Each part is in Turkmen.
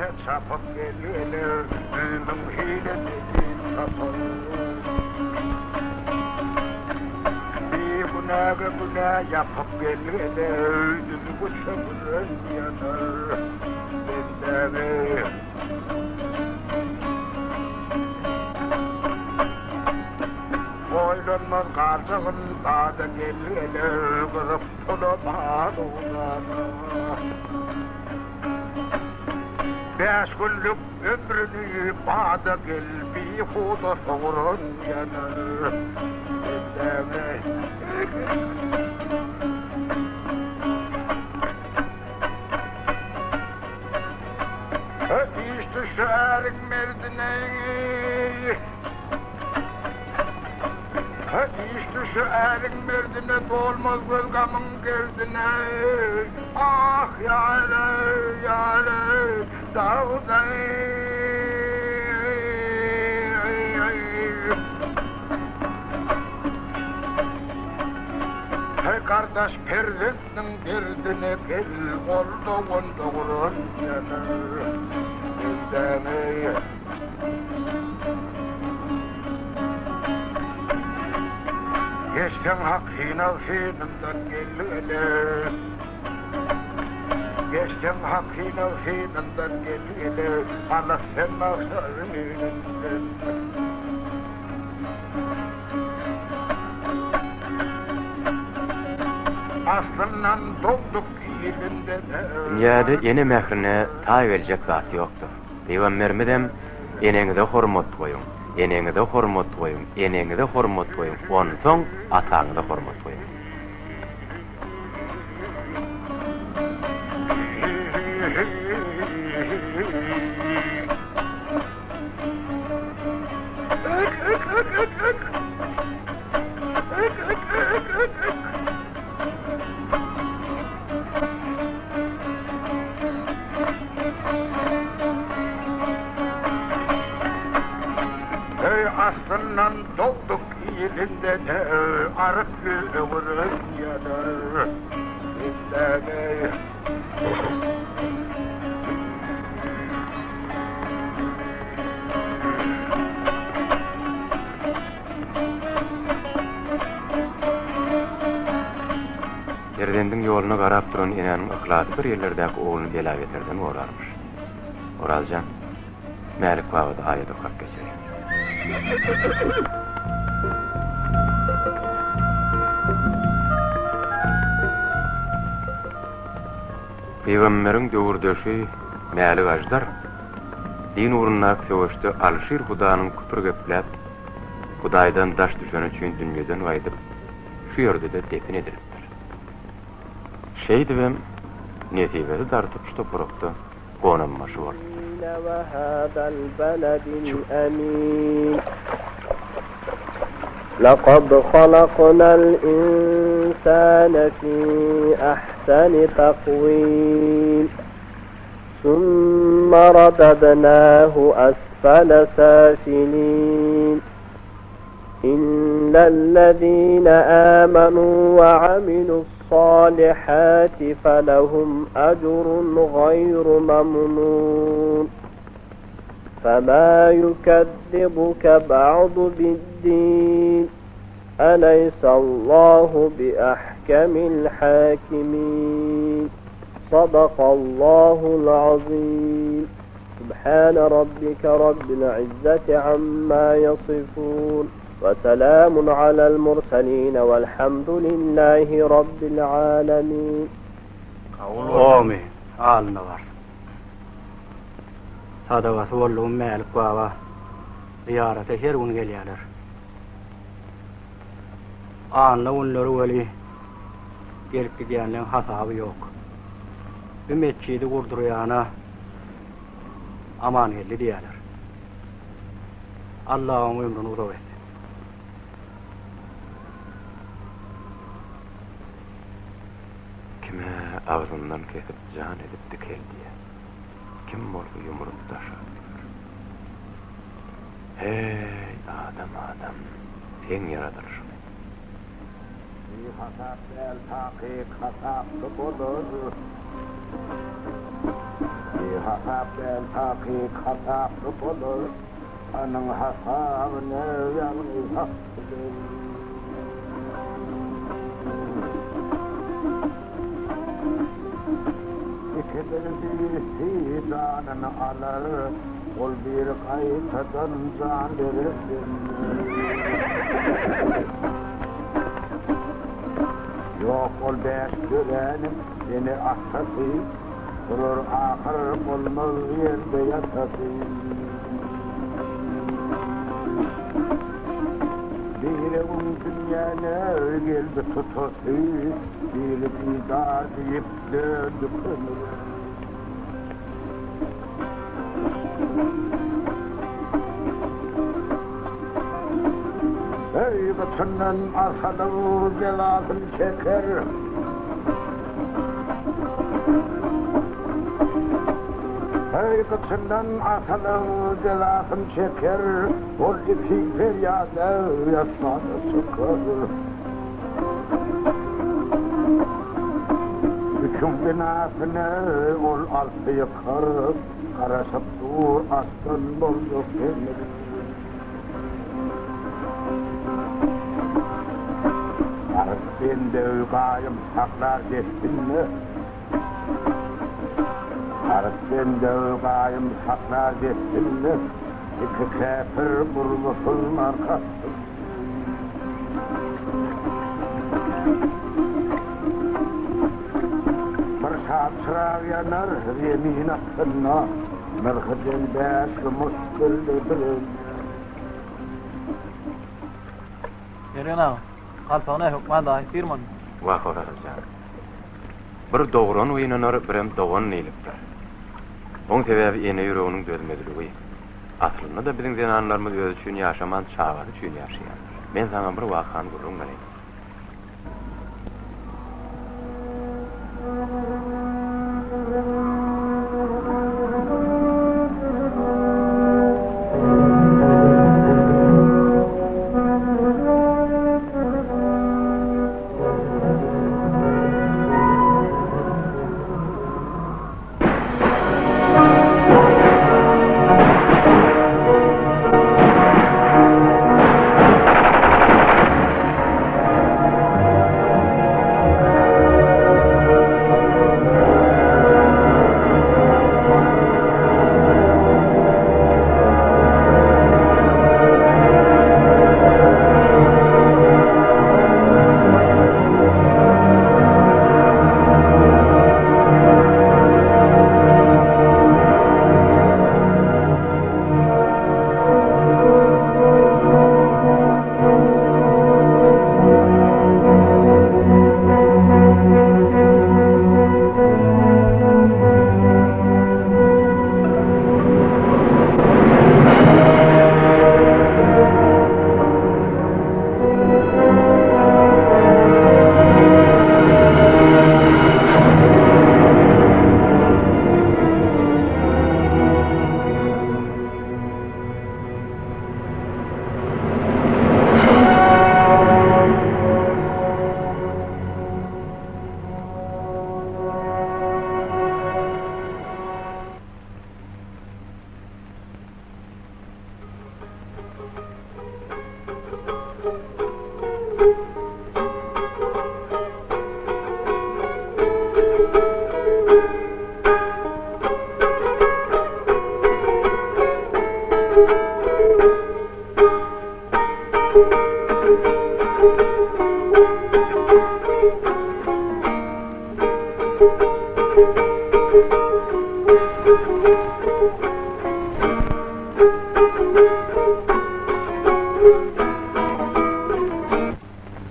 Gelse çapyp gel-geler, Ömrüň hile delil tapar. Bigünäge günä ýapyp gel-geler, Düzügi çöwren ýanar bendäge. Oýlanmaz galjagyn bada gel-geler, Gyzyp pula mal-u-jana. Bäş günlük ömrüni bada gel bihuda sowuran ýanar bendäme. Iş düşse äriň merdine. Iş düşse äriň merdine dolmaz göz gamyň gerdine. Ah ýar-eý, ýar-eý, dagda-eý. Heý gardaş perzentniň derdine gel, ol dogan dogran ýanar bendäň-eý. Geçseň hak synag synyndan gel-gele. Geçseň hak synag synyndan gel-gele. Halas sen magşar düýnünden. Aslyndan dogduk ilinde-de. Dünýäde ene mährine taý geljek zat ýokdur. Pygamberimizem, Eneňize hormat goýuň, eneňize hormat goýuň, eneňize hormat goýuň, onsoň ataňyza hormat goýuň diýipdir. Öý aslyndan dogduk ilinde-de aryp ýüz öwüren ýanar bendäge. Perzendiň ýoluna garap duran enäniň yhlasy bir ýerlerdäki ogluny bela-beterden gorarmyş. Oraz jan, Mälik babada aýat okap geçeli. Pygamberiň döwürdeşi Mälik Aždar din ugrundaky söweşde Alyşir hudanyň küpür gepläp, Hudaýdan daş düşeni üçin dünýeden gaýdyp, şu ýerde-de depin edilipdir. Şeýdibem, nesibesi dartyp şu toprakda gonambaşy bolupdyr. Lekad halaknal insane fi ahseni takwim. Summa radadnahu asfele safilin. İllellezine amenu ve amilu's-salihati felehum ecrun gayru memnun. Fema yukezzibuke ba'du bid-din. Eleysallahu biahkemil hakimin. Sadakallahul azim. Subhane rabbike rabbil izzeti amma ýasyfun we selamun alel murselin welhamdulillahi rabbil alemin. Kabul bolsun. Amin. Alyna barsyn. Sadagasy boldugym Mälik baba zyýarata her gün gelýärler. Anna günleri weli gelip gidýänleň hasaby ýok. Bu metjidi gurdurýana Amangeldi diýýärler. Alla oň ömrüni uzak etsin. Kime agzyndan kesip jan edip dikeldýär, kim bolsa ýumrup daşa atýar. Heý, adam, adam, seň ýaradylyşyňy. Bihasap däl takyk hasaply bolar. Hasap däl takyk hasaply bolar, Anyň hasabyny ýagny Hak biler. Ikiden birisi janyny alar, Ol biri gaýtadan jan berip bilmez. Ýok, ol bäş döräniň ene-atasy, Bular ahyr bolmaz ýerde ýatasy. Biregiň dünýäne geldi tutasy, Biri didar diýip döndi kömüre. Öý gytyndan asalyp belasyn çeker. Öý gytyndan asalyp belasyn çeker. Ol iki perýada ýatmana çykar. Üçüň binasyny ol alsa ýykar. Garaşyp dur aslan boljak demir. Garyp bende gaýym saklar destinde. Garyp bende gaýym saklar destinde. Iki käpir gurbasyz arkasynda. Bir şat çyrag ýanar zemin astynda, Nyrhy deň bäş kümüş gülli bir öýde. Mergen aga, galtagyna hökman daýy firmany. Wah Oraz jan. Bir dogran gynanar, birem dogan diýlipdir. Oň sebäbi ene ýüreginiň dözmezligi. Aslynda-da biziň zenanlarymyz özi üçin ýaşaman çagasy üçin ýaşaýandyr. Men saňa bir wakany gürrüň bereýin.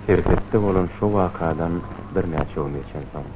Serhetde bolan şo wakadan birnäçe gün geçensoň.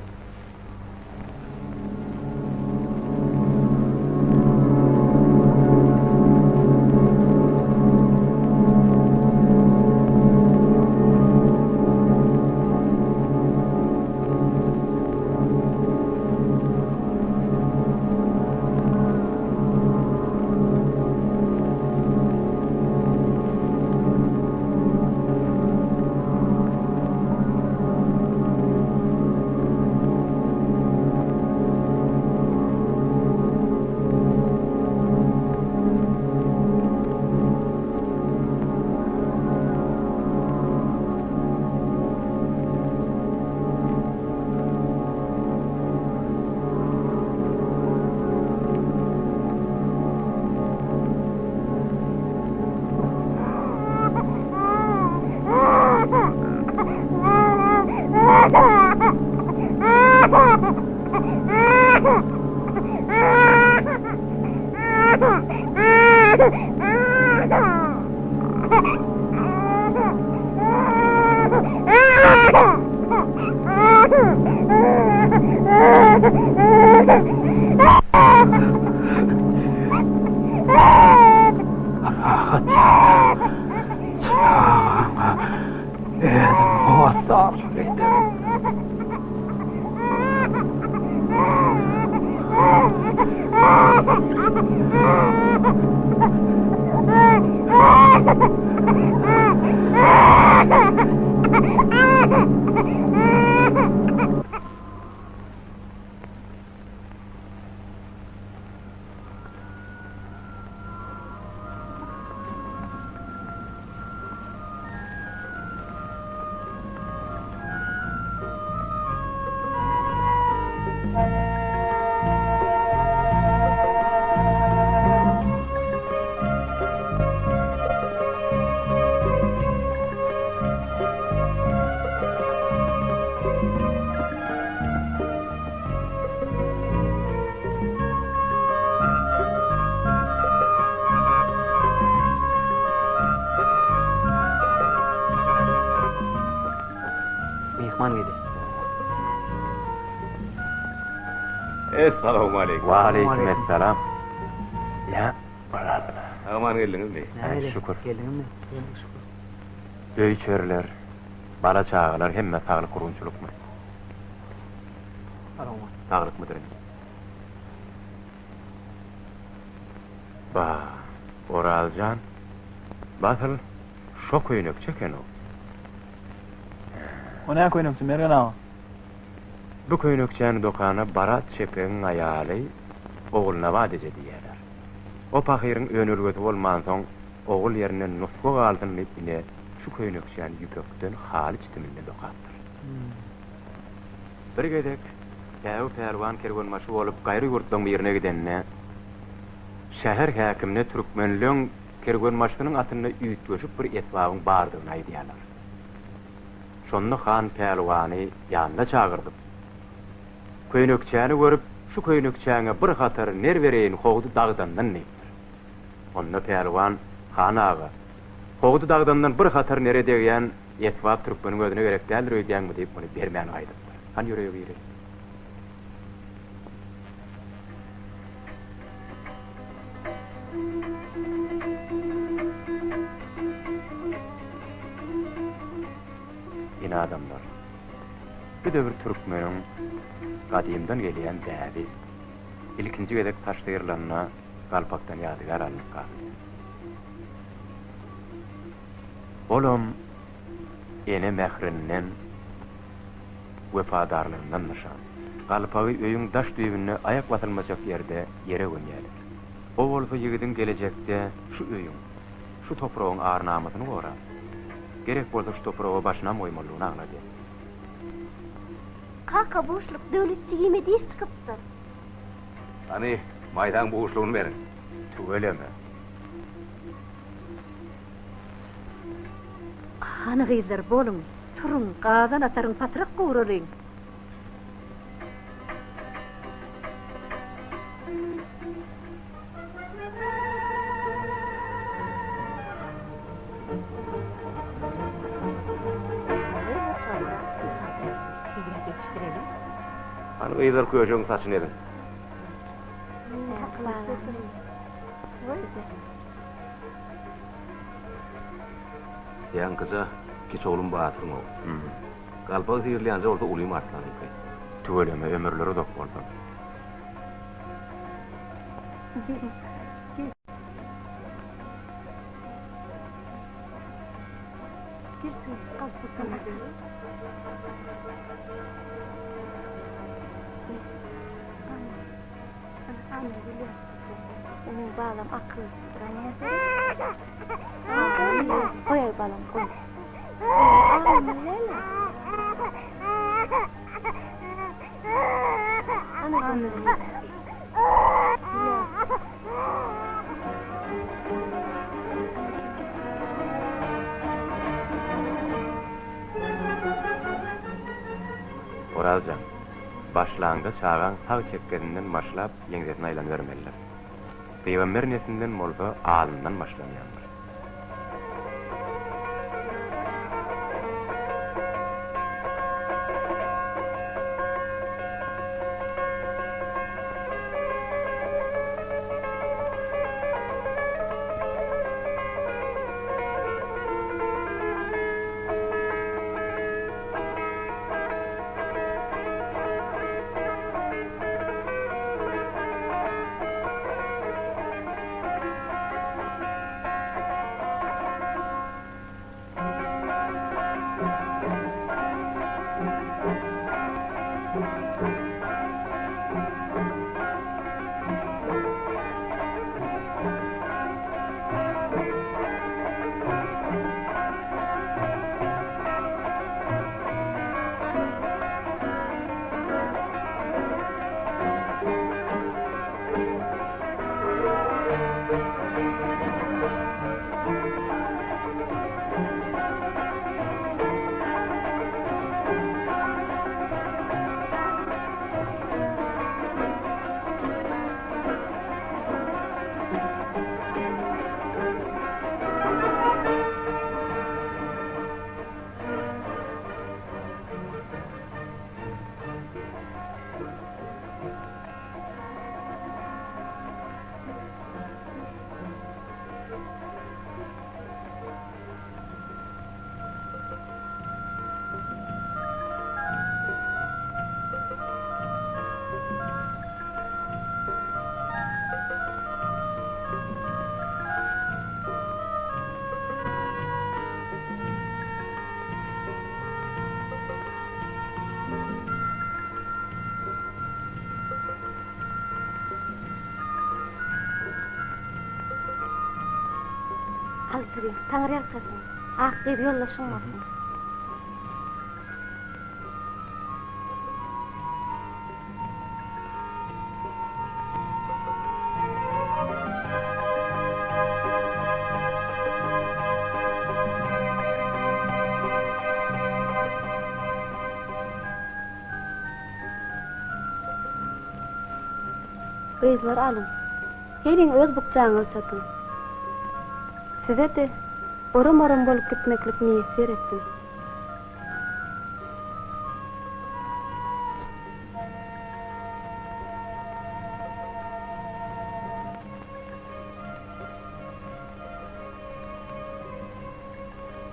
Rahat ýat, çagaňa özüm hossarlyk ederin. Myhman geldi. Essalawmaleýkim. Waleýkim essalam. Ýa, Orazyna. Aman geldiňizmi? Nähili? Şükür. Geldiňizmi? Geldik şükür. Öý-içeriler, bala-çagalar hemme saglyk gurgunçylykmy? Saglykmydyr indi? Ba, Oraz jan, basyl şo köýnekçi eken-ow. O nä köýnekçi, Mergen aga? Bu köýnekçäni dokana Barat çepegiň aýaly Ogulnabat eje diýýärler. O pahyryň önelgesi bolmansoň, ogul ýerine nusga galsyn diýip ine şu köýnekçäni ýüpekden haly çitiminde dokapdyr. Bir gezek Päwi pälwan kerwenbaşy bolup gaýry ýurtlaň birine gidende, şäher häkimine türkmenleň kerwenbaşysynyň atynda üýtgeşik bir esbabyň bardygyny aýdýarlar. Şonda han pälwany ýanyna çagyrdyp, Köýnekçäni görüp, şu köýnekçäňe bir hatar ner bereýin Howdy dagdandan diýipdir. Onda pälwan, Han aga, Howdy dagdandan bir hatar nere degýän esbap türkmeniň özüne gerek däldir öýdýäňmi diýip muny bermän gaýdypdyr. Hany ýörege gireli. Ine adamlar, bu döwür türkmeniň gadymdan gelýän däbi. Ilkinji gezek saç syrylanda galpakdan ýadygär alnyp galynýar. Olam ene mährinden, wepadarlygyndan nyşan. Galpagy öýüň daş düýbünde aýak basylmajak ýerde ýere gömýärler. O bolsa ýigidiň gelejekde şu öýüň, şu topragyň ar-namysyny gorap, gerek bolsa şu topraga başynam goýmalydygyny aňladýar. Kaka buşluk Döwlet jigime diş çykypdyr. Hany, maýsaň buşlugyny beriň. Tüweleme. Hany gyzlar, boluň, turuň, gazan ataryň, patrak gowralyň. Hany gyzlar köşegiň saçyny eziň. Ýaňkyja kiçi oglum Batyryň ogly. Galpagy syrylýanja bolsa ulym Arslanyňky. Tüweleme ömürleri uzak bolsun. Meniň balam akyllysydyr a näseret. Goýaý balam goý. Orazjan, başlaňda çagaň sag çekgesinden başlap ýeňsesine aýlanybermelidir. Pygamber neslinden bolsa azyndan başlanýandyr. Al jigim, Taňry ýalkasyn. Ak gyz ýoldaşyň bolsun. Gyzlar alyň. Geliň öz bukjaňyzy çatyň. Size-de oram-oram bolup gitmeklik miýesser etsin.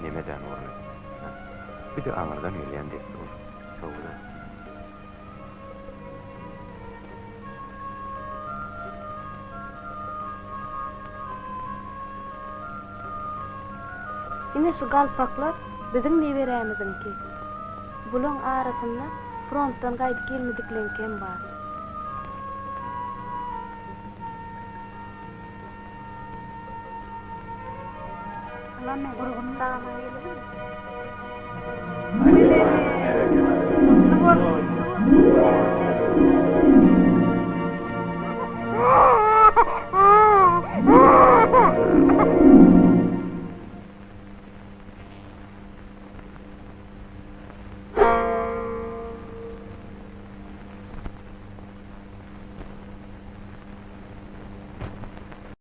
Nemedän orny? Bir-de aňyrdan gelýän dessur. Sowuda. Ine şu galpaklar biziň neberämiziňki. Bulaň arasynda frontdan gaýdyp gelmedikleňkem bar. Salam men gurgunum dagama gelibim.